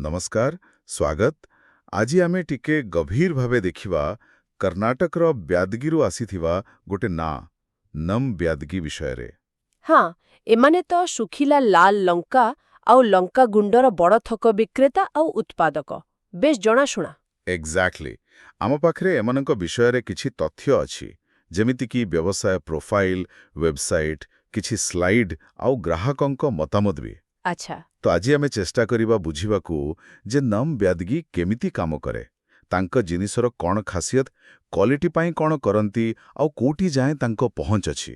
ନମସ୍କାର, ସ୍ୱାଗତ। ଆଜି ଆମେ ଟିକେ ଗଭୀର ଭାବେ ଦେଖିବା କର୍ଣ୍ଣାଟକର ବ୍ୟାଦଗିରୁ ଆସିଥିବା ଗୋଟେ ନାଁ, ନମ୍ ବ୍ୟାଦଗି ବିଷୟରେ। ହଁ, ଏମାନେ ତ ଶୁଖିଲା ଲାଲ ଲଙ୍କା ଆଉ ଲଙ୍କା ଗୁଣ୍ଡର ବଡ଼ ଥୋକ ବିକ୍ରେତା ଆଉ ଉତ୍ପାଦକ। ବେଶ ଜଣାଶୁଣା। ଏକ୍ଜାକ୍ଟଲି। ଆମ ପାଖରେ ଏମାନଙ୍କ ବିଷୟରେ କିଛି ତଥ୍ୟ ଅଛି, ଯେମିତିକି ବ୍ୟବସାୟ ପ୍ରୋଫାଇଲ, ୱେବସାଇଟ୍, କିଛି ସ୍ଲାଇଡ୍ ଆଉ ଗ୍ରାହକଙ୍କ ମତାମତ ବି। ତ ଆଜି ଆମେ ଚେଷ୍ଟା କରିବା ବୁଝିବାକୁ ଯେ ନମ୍ ବ୍ୟାଦଗି କେମିତି କାମ କରେ, ତାଙ୍କ ଜିନିଷର କ'ଣ ଖାସିୟତ, କ୍ୱାଲିଟି ପାଇଁ କ'ଣ କରନ୍ତି ଆଉ କୋଉଠି ଯାଏଁ ତାଙ୍କ ପହଞ୍ଚ ଅଛି।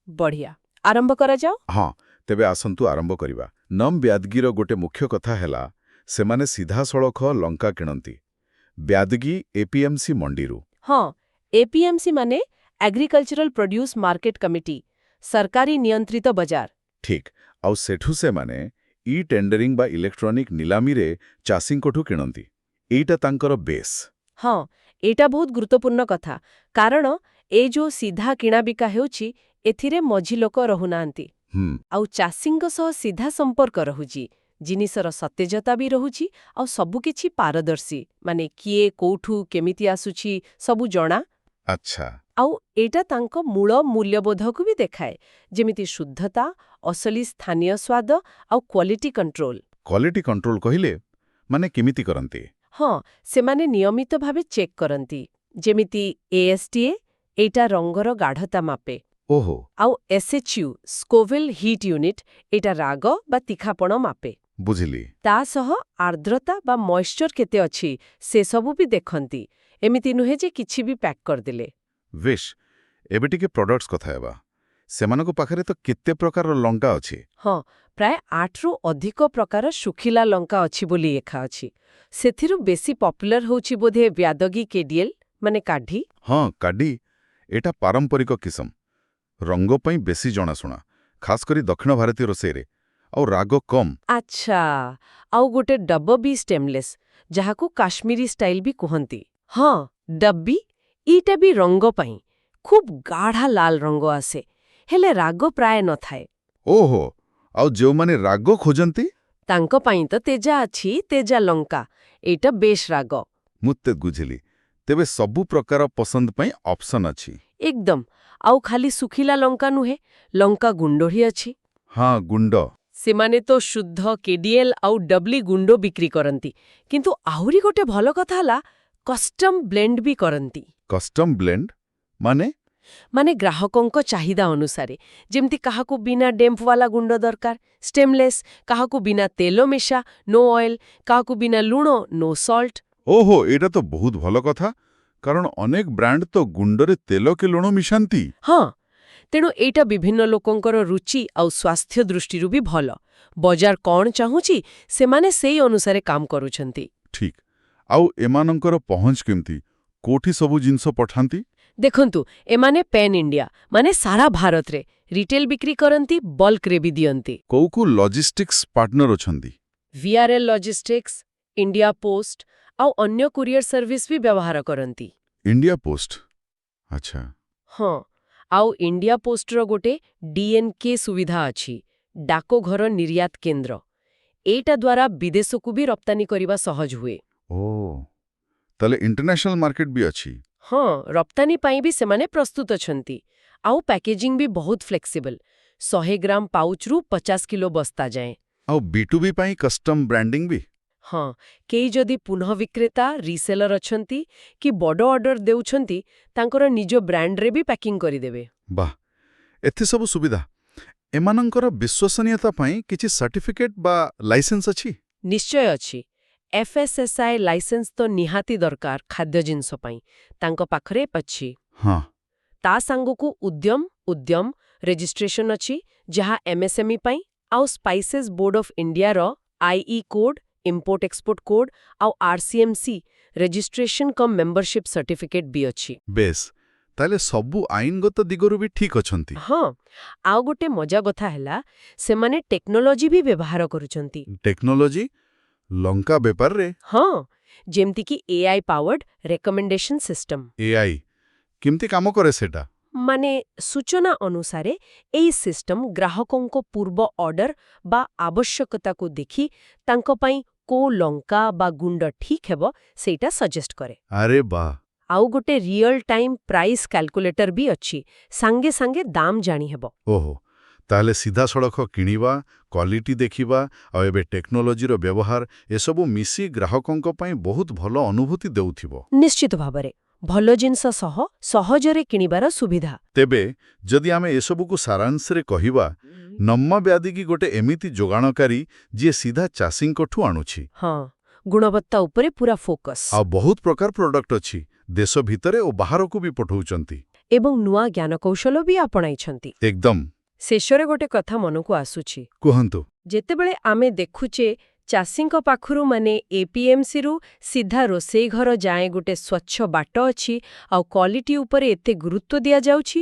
ବଢ଼ିଆ, ଆରମ୍ଭ କରାଯାଉ। ହଁ, ତେବେ ଆସନ୍ତୁ ଆରମ୍ଭ କରିବା। ନମ୍ ବ୍ୟାଦଗିର ଗୋଟେ ମୁଖ୍ୟ କଥା ହେଲା, ସେମାନେ ସିଧାସଳଖ ଲଙ୍କା କିଣନ୍ତି ବ୍ୟାଦଗି ଏପିଏମ୍ସି ମଣ୍ଡିରୁ। ହଁ, ଏପିଏମସି ମାନେ ଆଗ୍ରିକଲଚରାଲ ପ୍ରଡ୍ୟୁସ୍ ମାର୍କେଟ କମିଟି, ସରକାରୀ ନିୟନ୍ତ୍ରିତ ବଜାର। ଠିକ୍। ଆଉ ସେଠୁ ସେମାନେ ଇ-ଟେଣ୍ଡରିଂ ବା ଇଲେକ୍ଟ୍ରୋନିକ୍ ନିଲାମିରେ ଚାଷୀଙ୍କଠୁ କିଣନ୍ତି। ଏଇଟା ତାଙ୍କର ବେସ୍। ହଁ, ଏଇଟା ବହୁତ ଗୁରୁତ୍ୱପୂର୍ଣ୍ଣ କଥା, କାରଣ ଏ ଯୋଉ ସିଧା କିଣାବିକା ହେଉଛି, ଏଥିରେ ମଝି ଲୋକ ରହୁନାହାନ୍ତି। ଆଉ ଚାଷୀଙ୍କ ସହ ସିଧା ସମ୍ପର୍କ ରହୁଛି। ଜିନିଷର ସତେଜତା ବି ରହୁଛି ଆଉ ସବୁକିଛି ପାରଦର୍ଶୀ, ମାନେ କିଏ କୋଉଠୁ କେମିତି ଆସୁଛି, ସବୁ ଜଣା। ଆଉ ଏଇଟା ତାଙ୍କ ମୂଳ ମୂଲ୍ୟବୋଧକୁ ବି ଦେଖାଏ, ଯେମିତି ଶୁଦ୍ଧତା, ଅସଲି ସ୍ଥାନୀୟ ସ୍ୱାଦ ଆଉ କ୍ୱାଲିଟି କଣ୍ଟ୍ରୋଲ। କ୍ୱାଲିଟି କଣ୍ଟ୍ରୋଲ କହିଲେ, ମାନେ କେମିତି କରନ୍ତି? ହଁ, ସେମାନେ ନିୟମିତ ଭାବେ ଚେକ୍ କରନ୍ତି, ଯେମିତି ଏଏସଟିଏ, ଏଇଟା ରଙ୍ଗର ଗାଢ଼ତା ମାପେ। ଆଉ ଏସ୍ଏଚ୍ୟୁ, ସ୍କୋଭିଲ୍ ହିଟ୍ ୟୁନିଟ୍, ଏଇଟା ରାଗ ବା ତୀଖାପଣ ମାପେ। ତା ସହ ଆର୍ଦ୍ରତା ବା ମଏଶ୍ଚର କେତେ ଅଛି, ସେସବୁ ବି ଦେଖନ୍ତି। ଏମିତି ନୁହେଁ ଯେ କିଛି ବି ପ୍ୟାକ୍ କରିଦେଲେ। ବେଶ୍, ଏବେ ଟିକେ ପ୍ରଡକ୍ଟସ୍ କଥା ହେବା। ସେମାନଙ୍କ ପାଖରେ ତ କେତେ ପ୍ରକାରର ଲଙ୍କା ଅଛି। ହଁ, ପ୍ରାୟ 8ରୁ ଅଧିକ ପ୍ରକାର ଶୁଖିଲା ଲଙ୍କା ଅଛି ବୋଲି ଲେଖା ଅଛି। ସେଥିରୁ ବେଶୀ ପପୁଲାର ହେଉଛି ବୋଧେ ବ୍ୟାଦଗି କେଡିଏଲ୍, ମାନେ କାଢି। ହଁ, କାଡି। ଏଇଟା ପାରମ୍ପରିକ କିସମ, ରଙ୍ଗ ପାଇଁ ବେଶୀ ଜଣାଶୁଣା, ଖାସ କରି ଦକ୍ଷିଣ ଭାରତୀୟ ରୋଷେଇରେ, ଆଉ ରାଗ କମ୍। ଆଚ୍ଛା, ଆଉ ଗୋଟେ ଡବ୍ବି ଷ୍ଟେମଲେସ୍, ଯାହାକୁ କାଶ୍ମୀରୀ ଷ୍ଟାଇଲ ବି କୁହନ୍ତି। ହଁ, ଡବ୍ବି, ଏଇଟା ବି ରଙ୍ଗ ପାଇଁ। ଖୁବ୍ ଗାଢ଼ା ଲାଲ ରଙ୍ଗ ଆସେ, ହେଲେ ରାଗ ପ୍ରାୟ ନଥାଏ। ଓହୋ, ଆଉ ଯେଉଁମାନେ ରାଗ ଖୋଜନ୍ତି? ତାଙ୍କ ପାଇଁ ତ ତେଜା ଅଛି, ତେଜା ଲଙ୍କା। ଏଇଟା ବେଶ ରାଗ। ମୁଁ ତ ବୁଝିଲି। ତେବେ ସବୁ ପ୍ରକାର ପସନ୍ଦ ପାଇଁ ଅପସନ୍ ଅଛି। ଏକଦମ। ଆଉ ଖାଲି ଶୁଖିଲା ଲଙ୍କା ନୁହେଁ, ଲଙ୍କା ଗୁଣ୍ଡ ବି ଅଛି। ହଁ, ଗୁଣ୍ଡ। ସେମାନେ ତ ଶୁଦ୍ଧ କେଡିଏଲ୍ ଆଉ ଡବ୍ଲି ଗୁଣ୍ଡ ବିକ୍ରି କରନ୍ତି, କିନ୍ତୁ ଆହୁରି ଗୋଟେ ଭଲ କଥା ହେଲା, କଷ୍ଟମ୍ ବ୍ଲେଣ୍ଡ ବି କରନ୍ତି। କଷ୍ଟମ୍ ବ୍ଲେଣ୍ଡ ମାନେ? ମାନେ ଗ୍ରାହକଙ୍କ ଚାହିଦା ଅନୁସାରେ, ଯେମିତି କାହାକୁ ବିନା ଡେମ୍ପବାଲା ଗୁଣ୍ଡ ଦରକାର, ଷ୍ଟେମଲେସ୍, କାହାକୁ ବିନା ତେଲ ମିଶା, ନୋ ଅଏଲ୍, କାହାକୁ ବିନା ଲୁଣ, ନୋ ସଲ୍ଟ। ଓହୋ, ଏଇଟା ତ ବହୁତ ଭଲ କଥା, କାରଣ ଅନେକ ବ୍ରାଣ୍ଡ ତ ଗୁଣ୍ଡରେ ତେଲ କି ଲୁଣ ମିଶାନ୍ତି। ହଁ, ତେଣୁ ଏଇଟା ବିଭିନ୍ନ ଲୋକଙ୍କର ରୁଚି ଆଉ ସ୍ୱାସ୍ଥ୍ୟ ଦୃଷ୍ଟିରୁ ବି ଭଲ। ବଜାର କ'ଣ ଚାହୁଁଛି, ସେମାନେ ସେଇ ଅନୁସାରେ କାମ କରୁଛନ୍ତି। ଠିକ୍। ଆଉ ଏମାନଙ୍କର ପହଞ୍ଚ କେମିତି? କୋଉଠି ସବୁ ଜିନିଷ ପଠାନ୍ତି? ଦେଖନ୍ତୁ, ଏମାନେ ପ୍ୟାନ୍ ଇଣ୍ଡିଆ, ମାନେ ସାରା ଭାରତରେ ରିଟେଲ ବିକ୍ରି କରନ୍ତି, ବଲ୍କରେ ବି ଦିଅନ୍ତି। କୋଉ କୋଉ ଲଜିଷ୍ଟିକ୍ସ ପାର୍ଟନର ଅଛନ୍ତି? ଭିଆରଏଲ୍ ଲଜିଷ୍ଟିକ୍ସ, ଇଣ୍ଡିଆ ପୋଷ୍ଟ ଆଉ ଅନ୍ୟ କୁରିୟର ସର୍ଭିସ ବି ବ୍ୟବହାର କରନ୍ତି। ଇଣ୍ଡିଆ ପୋଷ୍ଟ, ଆଚ୍ଛା। ହଁ, ଆଉ ଇଣ୍ଡିଆ ପୋଷ୍ଟର ଗୋଟେ ଡିଏନକେ ସୁବିଧା ଅଛି, ଡାକଘର ନିର୍ୟାତ କେନ୍ଦ୍ର। ଏଇଟା ଦ୍ୱାରା ବିଦେଶକୁ ବି ରପ୍ତାନି କରିବା ସହଜ ହୁଏ। ଓ, ତାହେଲେ ଇଣ୍ଟରନ୍ୟାସନାଲ ମାର୍କେଟ ବି ଅଛି। ହଁ, ରପ୍ତାନି ପାଇଁ ବି ସେମାନେ ପ୍ରସ୍ତୁତ ଅଛନ୍ତି। ଆଉ ପ୍ୟାକେଜିଂ ବି ବହୁତ ଫ୍ଲେକ୍ସିବଲ୍, 100 ଗ୍ରାମ ପାଉଚରୁ 50 କିଲୋ ବସ୍ତା ଯାଏଁ। ଆଉ ବି ଟୁ ବି ପାଇଁ କଷ୍ଟମ୍ ବ୍ରାଣ୍ଡିଂ ବି? ହଁ, କେହି ଯଦି ପୁନଃ ବିକ୍ରେତା, ରିସେଲର ଅଛନ୍ତି କି ବଡ଼ ଅର୍ଡର ଦେଉଛନ୍ତି, ତାଙ୍କର ନିଜ ବ୍ରାଣ୍ଡରେ ବି ପ୍ୟାକିଂ କରିଦେବେ। ବାহ, ଏତେ ସବୁ ସୁବିଧା! ଏମାନଙ୍କର ବିଶ୍ୱସନୀୟତା ପାଇଁ କିଛି ସାର୍ଟିଫିକେଟ୍ ବା ଲାଇସେନ୍ସ ଅଛି? ନିଶ୍ଚୟ ଅଛି। ଏଫ୍ଏସ୍ଏସ୍ଆଇ ଲାଇସେନ୍ସ ତ ନିହାତି ଦରକାର ଖାଦ୍ୟ ଜିନିଷ ପାଇଁ। ତାଙ୍କ ପାଖରେ ଅଛି। ତା ସାଙ୍ଗକୁ ଉଦ୍ୟମ ଉଦ୍ୟମ ରେଜିଷ୍ଟ୍ରେସନ ଅଛି, ଯାହା ଏମ୍ଏସ୍ଏମ୍ଇ ପାଇଁ। ଆଉ ସ୍ପାଇସେସ୍ ବୋର୍ଡ ଅଫ୍ ଇଣ୍ଡିଆର IE code, import export code ଆଉ ଆରସିଏମ୍ସି ରେଜିଷ୍ଟ୍ରେସନ କମ୍ ମେମ୍ବରସିପ୍ ସାର୍ଟିଫିକେଟ୍ ବି ଅଛି। ବେଶ, ତାହେଲେ ସବୁ ଆଇନଗତ ଦିଗରୁ ବି ଠିକ୍ ଅଛନ୍ତି। ହଁ, ଆଉ ଗୋଟେ ମଜା କଥା ହେଲା, ସେମାନେ ଟେକ୍ନୋଲୋଜି ବି ବ୍ୟବହାର କରୁଛନ୍ତି। ଟେକ୍ନୋଲୋଜି? ଲଙ୍କା ବେପାରରେ? ହଁ, ଯେମିତିକି AI powered recommendation system. AI? କେମିତି କାମ କରେ ସେଟା? ମାନେ ସୂଚନା ଅନୁସାରେ, ଏଇ ସିଷ୍ଟମ ଗ୍ରାହକଙ୍କ ପୂର୍ବ ଅର୍ଡର ବା ଆବଶ୍ୟକତାକୁ ଦେଖି ତାଙ୍କ ପାଇଁ କୋଉ ଲଙ୍କା ବା ଗୁଣ୍ଡ ଠିକ୍ ହେବ ସେଇଟା ସଜେଷ୍ଟ କରେ। ଆରେ ବାଃ! ଆଉ ଗୋଟେ ରିଅଲ ଟାଇମ୍ ପ୍ରାଇସ୍ କାଲକୁଲେଟର ବି ଅଛି, ସାଙ୍ଗେ ସାଙ୍ଗେ ଦାମ ଜାଣିହେବ। ଓହୋ, ତାହେଲେ ସିଧାସଳଖ କିଣିବା, କ୍ୱାଲିଟି ଦେଖିବା ଆଉ ଏବେ ଟେକ୍ନୋଲୋଜିର ବ୍ୟବହାର, ଏସବୁ ମିଶି ଗ୍ରାହକଙ୍କ ପାଇଁ ବହୁତ ଭଲ ଅନୁଭୂତି ଦେଉଥିବ। ନିଶ୍ଚିତ ଭାବରେ, ଭଲ ଜିନିଷ ସହ ସହଜରେ କିଣିବାର ସୁବିଧା। ତେବେ ଯଦି ଆମେ ଏସବୁକୁ ସାରାଂଶରେ କହିବା, ନମ୍ମା ବ୍ୟାଦିଗି ଗୋଟେ ଏମିତି ଯୋଗାଣକାରୀ ଯିଏ ସିଧା ଚାଷୀଙ୍କଠୁ ଆଣୁଛି। ହଁ, ଗୁଣବତ୍ତା ଉପରେ ପୁରା ଫୋକସ୍। ଆଉ ବହୁତ ପ୍ରକାର ପ୍ରଡକ୍ଟ ଅଛି, ଦେଶ ଭିତରେ ଓ ବାହାରକୁ ବି ପଠଉଛନ୍ତି। ଏବଂ ନୂଆ ଜ୍ଞାନକୌଶଳ ବି ଆପଣାଇଛନ୍ତି। ଏକଦମ। ଶେଷରେ ଗୋଟେ କଥା ମନକୁ ଆସୁଛି। କୁହନ୍ତୁ। ଯେତେବେଳେ ଆମେ ଦେଖୁଛେ ଚାଷୀଙ୍କ ପାଖରୁ, ମାନେ ଏପିଏମ୍ସିରୁ ସିଧା ରୋଷେଇ ଘର ଯାଏଁ ଗୋଟେ ସ୍ୱଚ୍ଛ ବାଟ ଅଛି, ଆଉ କ୍ୱାଲିଟି ଉପରେ ଏତେ ଗୁରୁତ୍ୱ ଦିଆଯାଉଛି,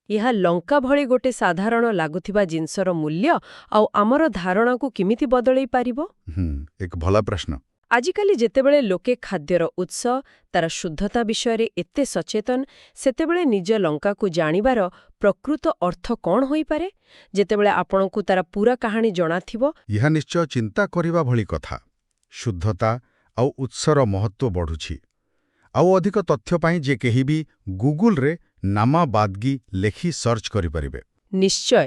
ଏହା ଲଙ୍କା ଭଳି ଗୋଟେ ସାଧାରଣ ଲାଗୁଥିବା ଜିନିଷର ମୂଲ୍ୟ ଆଉ ଆମର ଧାରଣାକୁ କେମିତି ବଦଳେଇ ପାରିବ? ହୁଁ ଏକ ଭଲ ପ୍ରଶ୍ନ। ଆଜିକାଲି ଯେତେବେଳେ ଲୋକେ ଖାଦ୍ୟର ଉତ୍ସ, ତାର ଶୁଦ୍ଧତା ବିଷୟରେ ଏତେ ସଚେତନ, ସେତେବେଳେ ନିଜ ଲଙ୍କାକୁ ଜାଣିବାର ପ୍ରକୃତ ଅର୍ଥ କ'ଣ ହୋଇପାରେ, ଯେତେବେଳେ ଆପଣଙ୍କୁ ତାର ପୁରା କାହାଣୀ ଜଣାଥିବ? ଏହା ନିଶ୍ଚୟ ଚିନ୍ତା କରିବା ଭଳି କଥା। ଶୁଦ୍ଧତା ଆଉ ଉତ୍ସର ମହତ୍ତ୍ୱ ବଢ଼ୁଛି। ଆଉ ଅଧିକ ତଥ୍ୟ ପାଇଁ ଯେ କେହି ବି ଗୁଗୁଲରେ ନାମା ବାଦଗି ଲେଖି ସର୍ଚ୍ଚ କରିପାରିବେ। ନିଶ୍ଚୟ।